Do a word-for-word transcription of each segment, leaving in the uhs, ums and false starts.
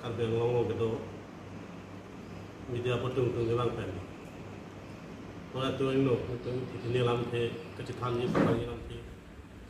Karbi Anglong along kedo media atum tungtungji abang pen, non atum ingno, atum ithini alamthe kachethanji, kachethanji alamthe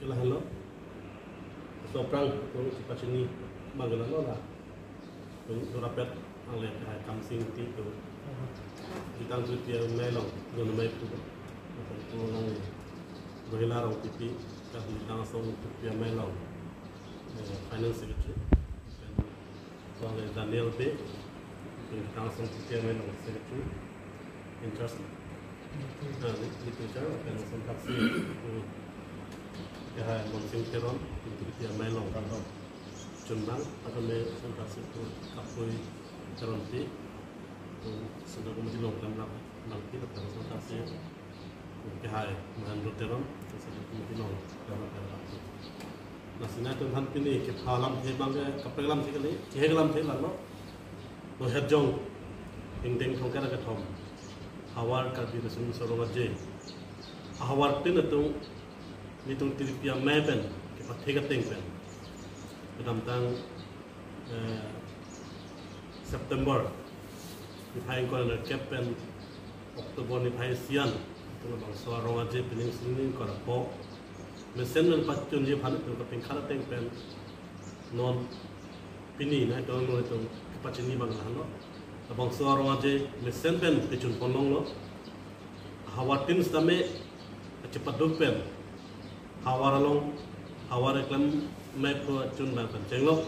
ke lahenlo. Laso aphrang atum chepachini abang ke lahenlo la. Atum dorapet angle ke hai Kamsing Ingti atum. Jutang Titiamai along, John Maipu. Atum alangliphan Rohila Rongpipi, Jutang Asong Titiamai along, eh, Finance Secretary. Pen Song Daniel Bey, Jutang Asong Titiamai along Secretary in charge. Ah, Literature, pen Song Taksi, hmm, ke hai Monsing Teron, Titiamai along chunbang, atame Song Taksi tu Kapui Teronpi, hmm, Central Committee along klemrap abangpi, pen Song Taksi ke hai Mahendra Teron, Central Committee along klemrap abangpi. Lasi nangtum aphan pini kepha alamthe abang ke kaprek alamthe kali, kehek alamthe lalo. Lo Hetjong, ingdeng thomkep ra kethom, havar Karbi Riso Nimso Rong Aje, ahavartin atum, nelitum Tiripi Amei pen kepathe ateng pen, kedamtang, eh, September niphai ingkoi ra nerkep pen October niphai isi an, nelitum labangso arong aje pining sini ingkoi ra pho mesen pen pachunji aphan nelitum kapingkhat ateng pen, non pini nangtum nelitum kepachini abang lahenlo. Labangso arong aje mesen pen pachun ponlonglo. Ahavartin sitame kachepaduk pen havar along, havar keklem mei aphu achun abang pen chenglo.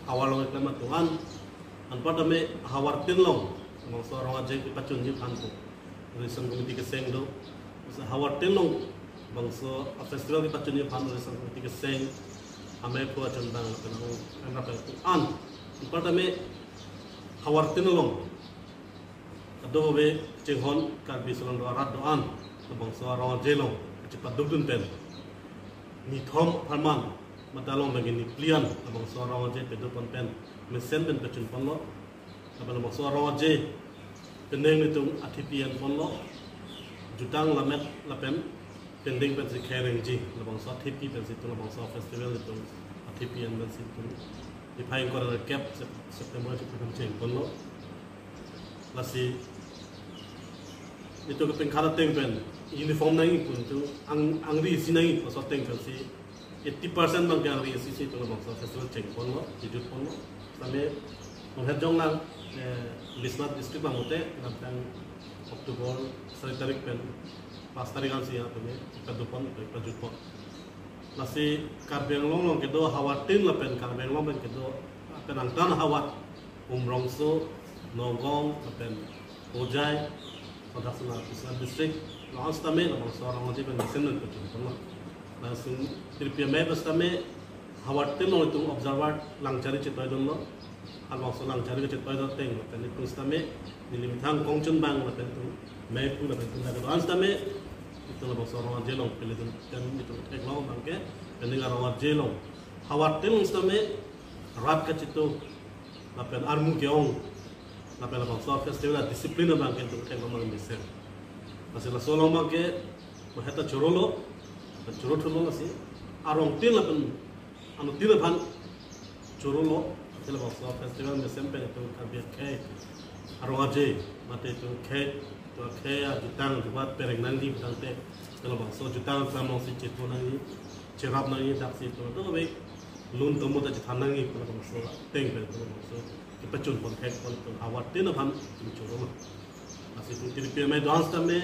Havar along keklem atum an, anparta me ahavartin along labangso arong aje kepachunji aphan pu Organization Committee keseng do. Ahavartin along labangso a-festival kepachunji aphan Organization Committee keseng, amei aphu achun abang lapen along klemrap atum an, anparta me ahavartin along kadokave chinghon Karbi Anglong do arat do-an labangso arong aje along kachepadukdun pen, nithom apharman mate along abang ke niphli an labangso arong aje paduk pon pen mesen pen pachun ponlo. Lapen labangso arong aje penang nelitum athepi en ponlo. Jutang lammet lapen pending pensi khei areng ji, labangso athepi pensi nelitum labangso festival nelitum athepi en pensi nelitum niphai ingkoi ra nerkep Sep-, September chepakam cheng ponlo. Lasi nelitum kapingkhat ateng pen uniform nangji pu nelitum ang, angri isi nangji pu laso ateng pensi eighty percent abang ke angri isi si nelitum labangso festival cheng ponlo, chejut ponlo. Sitame non Hetjong lang, eh, Biswanath district abang pute, kedamtang October sari tarik pen pas tarik ansi ya, nelitum paduk pon, pajut pon. Lasi Karbi Anglong along kedo ahavartin lapen Karbi Anglong pen kedo, lapen angtan ahavar Umrongso, Nagaon, lapen Hojai, Sadasana Biswanath district, la-an sitame labangso arong aje pen mesen pen pachun ponlo. Lasi Tiripi Amei pen sitame ahavartin along nelitum observer langchari chetoidunlo. Labangso langchari kachetoidun ateng lapen nelitum sitame neli methang kongchun abang lapen nelitum mei aphu lapen nelitum dak do-an sitame nelitum labangso arong aje along peledun pen nelitum theklong abang ke, penang arong aje along ahavartin along sitame rat kacheto lapen armu ke-ong lapen labangso festival a-discipline abang ke nelitum theklong abang mesen. Lasi laso along abang ke maheta chorolo, lapen choro thulo lasi arongtin lapen anuttin aphan chorolo, lasi labangso festival mesen pen nelitum Karbi akhei arong aje, mate nelitum khei, nelitum akhei ajutang jubat pereng nangji pu tangte, lasi labangso jutang klemlongsi chetu nangji, cherap nangji, daksi nelitum kadokave lun tomo ta chethan nangji pu labangso ateng pen nelitum labangso kepachun pon khei pon nelitum ahavartin aphan nelitum chorolo. Lasi nelitum Tiripi Amei do-an sitame,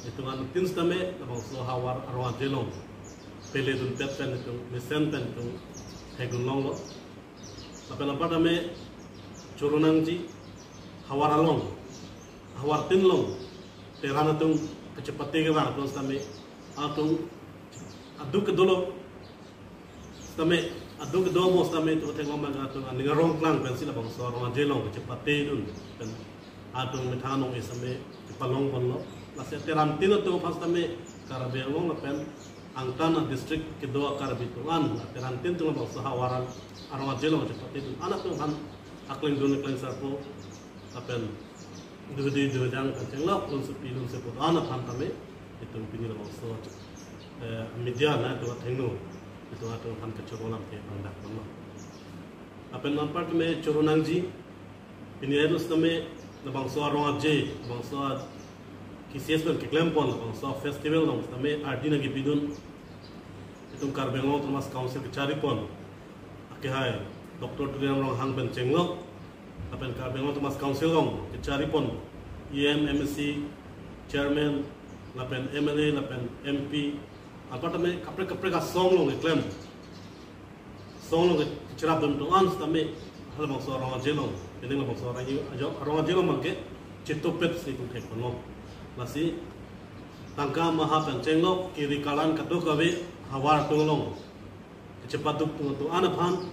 nelitum anuttin sitame labangso havar arong aje along peledunpet pen nelitum mesen pen nelitum thekdunlonglo. Lapen anparta me choro nangji, havar along, ahavartin along teran atum kachepate kevang atum sitame, atum aduk kedolo sitame, aduk kedo mo sitame nelitum theklong abang atum aning arong klang pensi labangso arong aje along kachepatedun pen atum methang anong-e sitame chepalong ponlo. Lasi terantin atum aphan sitame Karbi Anglong lapen angtan a-district kedo a-Karbi atum an, terantin atum labangso havar arong aje along chepatedun an atum aphan akleng dun akleng sarpo lapen duhdi duhjang pen chenglok lunsepi lunsepo do-an aphan tame nelitum pini labangso, eh, media nangtum athengno nelitum atum aphan kachoro alamthe pangdak ponlo. Lapen anparta me choro nangji, pini airus tame labangso arong aje, labangso K C S pen keklem pon, labangso festival along tame ardi nangkepidun itum Karbi Anglong Autonomous Council kechari pon akehai Doctor Tuliram Ronghang pen chenglok, lapen Karbi Anglong Autonomous Council along kechari pon E M, M A C, chairman, lapen M L A, lapen M P, anparta me kaprek kaprek asong along keklem, asong along kecherap dun atum an tame halabangso arong aje along, pini labangso arong aje, arong aje along abangke chetopet si itum thek ponlo. Lasi tangka maha pen chenglok, kiri kalan kadokave havar atum along kachepaduk dun atum an aphan,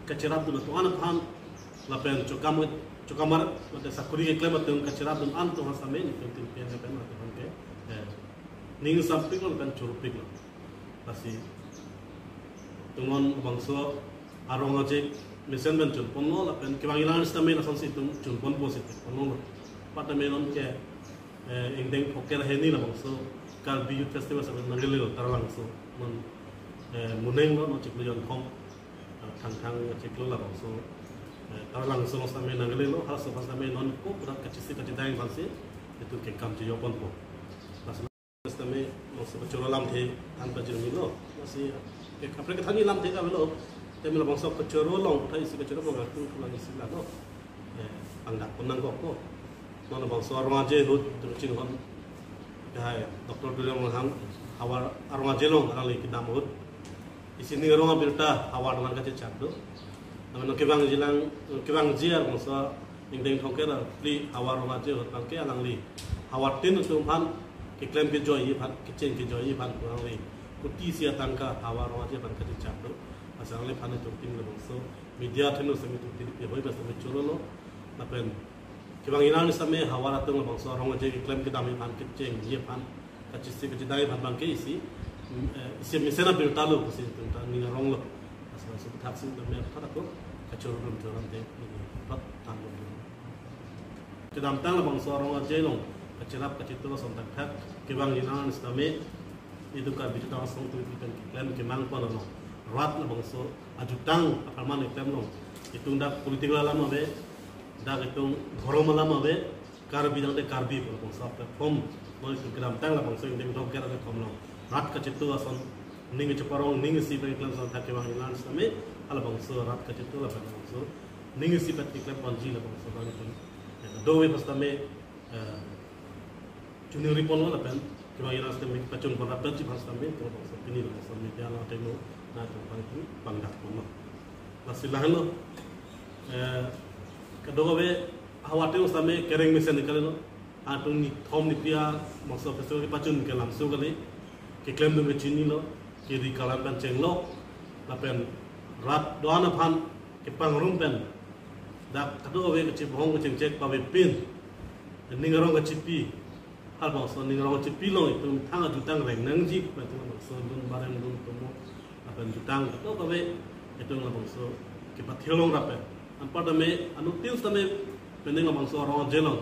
kacherap dun atum an aphan, lapen chokam, chokamar, mate sakuri keklem atum kacherap dun an atum aphan tame itum tin pen pen atum aphan ke, eh, ning sampiklo lapen chorupiklo. Lasi itum non labangso arong aje mesen pen chun ponlo, lapen kevang ilan sitame lasonsi itum chun ponpo si thek ponlo. Anparta me non ke, eh, ingdeng phongkep hini labangso Karbi Youth Festival sitame nangkelelo Taralangso. Non, eh, Muneng lo, non chiklo jonthom, eh, Thangthang chiklo labangso, eh, Taralangso along sitame nangkelelo, halaso aphan sitame non ko pura kachisi kachidai aphansi itum kekam chejok ponpo. Lasi sitame labangso kachoro alamthe than pajirmilo. Lasi ke kaprek kethan alamthe ke avelo. Tame labangso kachoro along, tha isi kachoro along atum pulang isi lalo. Eh, pangdak pon nangkok ko. Non labangso arong aje ahut itum chinghon, ya, Doctor Tuliram Ronghang havar arong aje along alangli kedam ahut isi ning arong abirta havar atum an kachechak do. Namun kevangji lang, kevangji arongso ingdeng thongkep ra phli havar arong aje ahut abangke alangli havartin atum aphan keklem kejoiji aphan, kecheng kejoiji aphan alangli kuti isi atangka havar arong aje aphan kachechak do. Lasi alangliphan itum tin labangso media atum sitame itum tin pehoi bas sitame chorolo. Lapen kevang ilan sitame havar atum labangso arong aje keklem kedamji aphan, kechengji aphan, kachisi kachidai aphan abangke isi, mm, eh, isi mesen abirta lo pusi itum ta ning aronglo. Lasi labangso aphuthak si itum me aphuthak ako kachoro dun choro ante, ini pat than dun. Kedamtang labangso arong aje along kacherap kacheto ason thakthak kevang ilan sitame itum Karbi Jutang Asong atum pen keklem kemang pon along, rat labangso ajutang apharman keklem along, itum dak political alam ave, dak itum dhorom alam ave, Karbi tangte Karbi pu labangso platform, non itum kedamtang labangso ingdeng thongkep ra platform along rat kacheto ason, ning kacheparong, ning isi pen keklem ason thak kevang ilan sitame halabangso rat kacheto lapen labangso ning isi pen keklem ponji labangso abang itum, eh, dove pas tame, eh, chuningri ponlo lapen kevang ilan sitame pachun pon rapet ji aphan sitame itum labangso pini labangso media along ateng lo, na itum aphan itum pangdak ponlo. Lasi lahenlo, eh, kadokave havar atum sitame kereng mesen kalilo. Atum nithom niphli labangso festival kepachun ke lamso kali, keklem dun ke chinilo, kiri kalan pen chenglok, lapen rat do-an aphan kepangrum pen dak kadokave kachebohong kachingchek pavepin, ning arong kachipi, halabangso ning arong kachipi along itum thang ajutang reng nangji pu itum labangso dun bareng dun tomo lapen jutang kadokave itum labangso kepathilong rap pen. Anparta me anuttin sitame pini labangso arong aje along,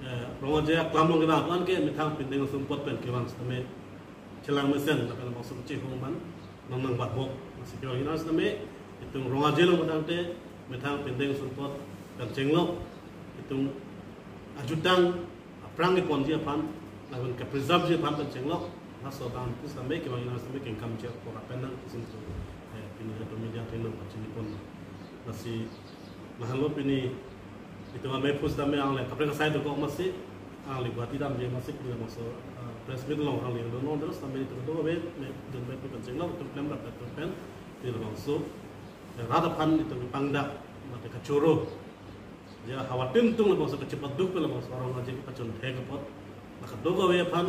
eh, arong aje aklam along kedam an ke methang pindeng sumpot pen kevang sitame chelang mesen lapen labangso kachehong man nang nangbatbok. Lasi kevang ilan sitame itum arong aje along tangte methang pindeng sumpot pen chenglok, itum ajutang aphrang keponji aphan lapen ke-preserve ji aphan pen chenglok, laso abang pusitame kevang ilan sitame kengkam chek pora pen nang pusi itum, eh, pini itum media atum pachini pon. Lasi lahenlo pini itum amei pusitame alangli kaprek asai dokok masi, alangli Guwahati damji masi pini labangso, ah, press meet along alangli dono terus tame itum kadokave me dun pen pen chenglok itum klem rap pen pen pini labangso, eh, rat aphan itum pangdak mate kachoro aje havar atum labangso kachepaduk pen labangso arong aje kepachun thek apot, la kadokave aphan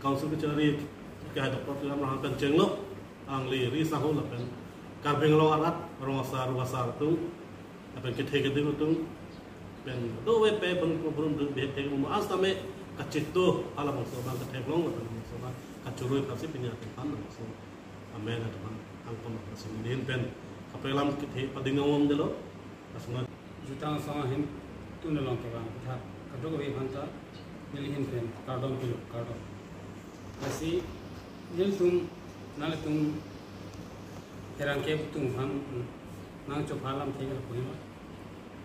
council kechari akehai Doctor Tuliram Ronghang pen chenglok, alangli ri sahu lapen Karbi Anglong arat rong asar ru asar atum lapen kethe keding atum pen do ve pe bang ko brum dun be thek mo as tame kacheto halabangso abang ketheklong lapen labangso abang kachoro aphansi pini atum aphan labangso amen atum aphan angkon aphansi nelihin pen kaprek alam kethe pading awom delo. Asma Jutang Asong ahin tun along kevang aputhak kadokave aphanta nelihin pen kardom pilo, kardom. Lasi nelitum, nanglitum pherangke atum aphan, mm, nangchopha alamthe ke lapu-an lo.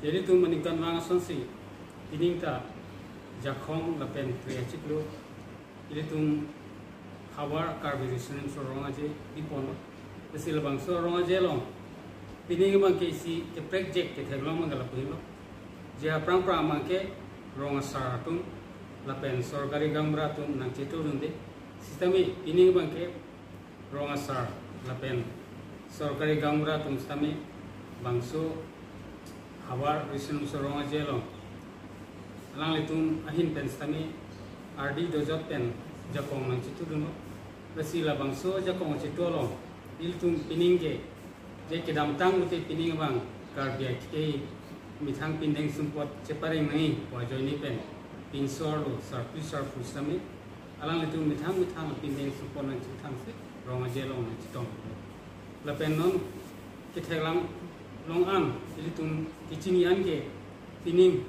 Ilitum aningkanvang asonsi pining ta Jakhong lapen Tri achiklo ilitum havar Karbi Riso Nimso Rong Aje bipon lo. Lasi labangso Rong Aje along pining abang ke isi kaprek jek ketheklong abang ke lapu-an lo. Je aphrang aphrang abang ke rong asar atum lapen sorkari gaonbura atum nangchetudunde. Sitame pining abang ke rong asar lapen sorkari gaonbura atum sitame bangso havar Riso Nimso Rong Aje along alanglitum ahin pen sitame ardi dojot pen jakong nangchetudunlo. Lasi labangso jakong chetu along ilitum pining ke je kedamtang lote pining abang Karbi akhei methang pindeng sumpot chepareng nangji pu ajoine pen pinso arlo sarpi sarpo sitame alanglitum methang methang pindeng sumpot nangchethangsi Rong Aje along nangchetong. Lapen non ketheklang long an ilitum kechini an ke pining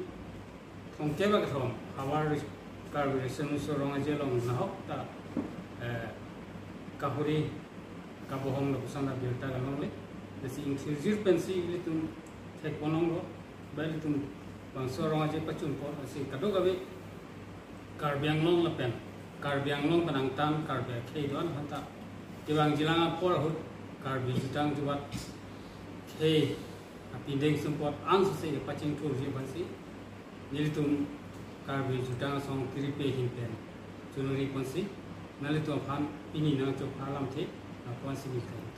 thomkep kethom havar Ri-, Karbi Riso Nimso Rong Aje along nahok ta, eh, kahuri kabohong lapuson abirta kalongle. Lasi ingthirjir pensi ilitum thekpon longlo. Ba ilitum bangso Rong Aje pachunpon lasi kadokave Karbi Anglong lapen Karbi Anglong pen angtan Karbi akhei do-an aphanta kevangjilang apor ahut Karbi jutang jubat khei apindeng sumpot ansose pachingthurji aphansi nelitum Karbi jutang asong kiripe ahin pen choningri ponsi nanglitum aphan pini nangchopha alamthe nangponsi ningkan.